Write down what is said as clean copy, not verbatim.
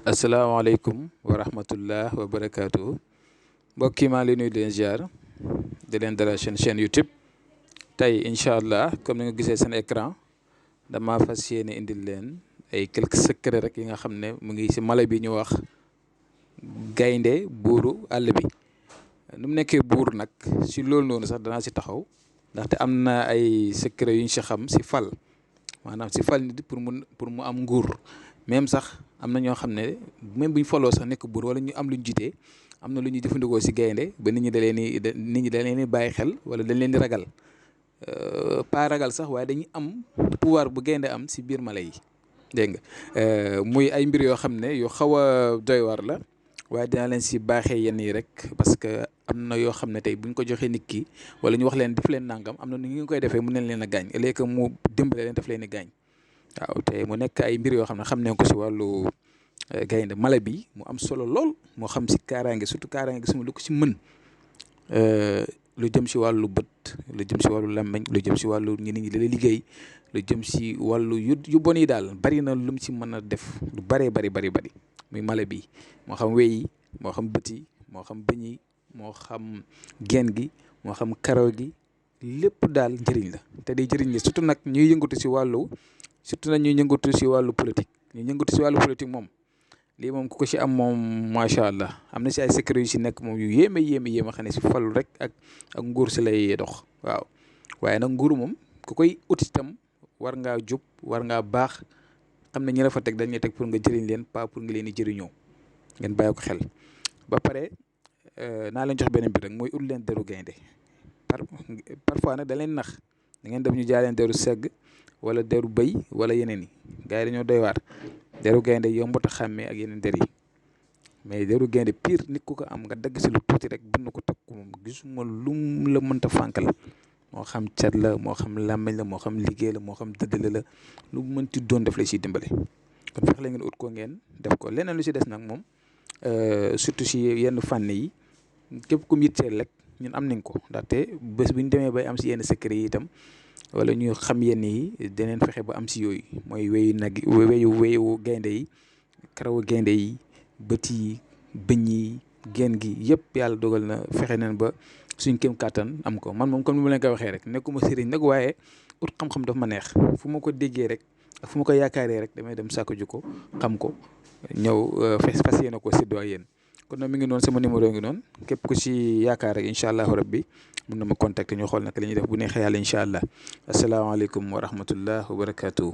asalaamaaleykum wa rahmatullah wa barakaatu mbokk yi maa ngi leen nuyu di leen ziar di leen dalal chaîne YouTube tey incha allah comme ni nga gisee seen écran dama fas yéene indil leen ay quelques secrets rek yi nga xam ne mu ngi si mala bi ñu wax gaynde buuru àll bi nu mu nekkee buur nag si loolu noonu sax danaa si taxaw ndaxte am na ay secret yu ñu si xam si fal maanaam si fal nit pour mu am nguur même sax am na ñoo xam ne même bu ñu faloo sax nekk buur wala ñu am lu ñu jiitee am na lu ñuy jëfandikoo si gaynde ba nit ñi da leen di bàyyi xel wala dañ leen di ragal pas ragal sax waaye dañuy am pouvoir bu gaynde am si biir mala yi dégg nga muy ay mbir yoo xam ne yu xaw a doy war la waaye dinaa leen si baaxee yenn yi rek parce que am na yoo xam ne tey bu ñu ko joxee nit ki wala ñu wax leen def leen nangam am na ni ngi koy defee mun nañ leen a gaañ léegi mu dimbale leen daf leen di gaañ waaw te mu nekk ay mbir yoo xam ne xam nañ ko si wàllu gaynde mala bi mu am solo lool moo xam si kaaraange surtout kaaraange gisuma lu ko si mën lu jëm si wàllu bët lu jëm si wàllu làmmiñ lu jëm si wàllu nit ñi da lay liggéey lu jëm si wàllu yu bon yi daal bari na lu mu si mën a def lu bëree bari muy mala bi moo xam wey yi moo xam bët yi moo xam bëñ yi moo xam geen gi moo xam karaw gi lépp daal njëriñ la te day njëriñ la surtout nag ñuy yëngatu si wàllu politique ñu yëngatu si wàllu politique moom lii moom ku ko si am moom macha allah am na si ay secret yu si nekk moom yu yéeme xam ne si falu rek ak nguur si lay dox waaw waaye nag nguur moom ku koy ut itam war ngaa jub war ngaa baax xam ne ñi la fa teg dañ lay teg pour nga jëriñ leen pas pour nga leen di jëriñoo ngeen bàyyi ko xel ba pare naa leen jox beneen bi rek mooy ut leen deru gaynde parfois nag da leen nax da ngeen dem ñu jaay leen deru segg wala deru bëy wala yeneen yi gars yi dañoo doy waar deru gaynde yombut a xàmmee ak yeneen der yi mais deru gaynde pire nit ku ko am nga dagg si lu tuuti rek bën na ko takk moom gisuma lum la mënta fànkal moo xam cat la moo xam làmmiñ la moo xam liggéey la moo xam dëddale la lu mënti doon def lay siy dimbale kon fex la ngeen ut ko ngeen def ko leneen lu si des nag moom surtout si yenn fànn yi képp ku yitteel rek ñun am nañ ko ndaxte bés bu ñu demee bay am si yenn secret yi itam wala ñu xam yenn yi daneen fexe ba am si yooyu mooy weyu gaynde yi karawu gaynde yi bët yi bëñ yi geen gi yëpp yàlla dogal na fexe nañ ba suñ kéem kàttan am ko man moom comme ni ma leen koy waxee rek nekkuma sëriñ nag waaye ut xam-xam daf ma neex fu ma ko déggee rek ak fu ma ko yaakaaree rek damay dem sàkku ji ko xam ko ñëw fas yéene ko séddoo ak yéen kon nag mi ngi noonu sama numéro ngi noonu képp ku si yaakaar rek incha allahu rabbi mun na ma contacter ñu xool naka la ñuy def bu neexee yàlla incha allah asalaamaaleykum wa rahmatullah wa barakaatu.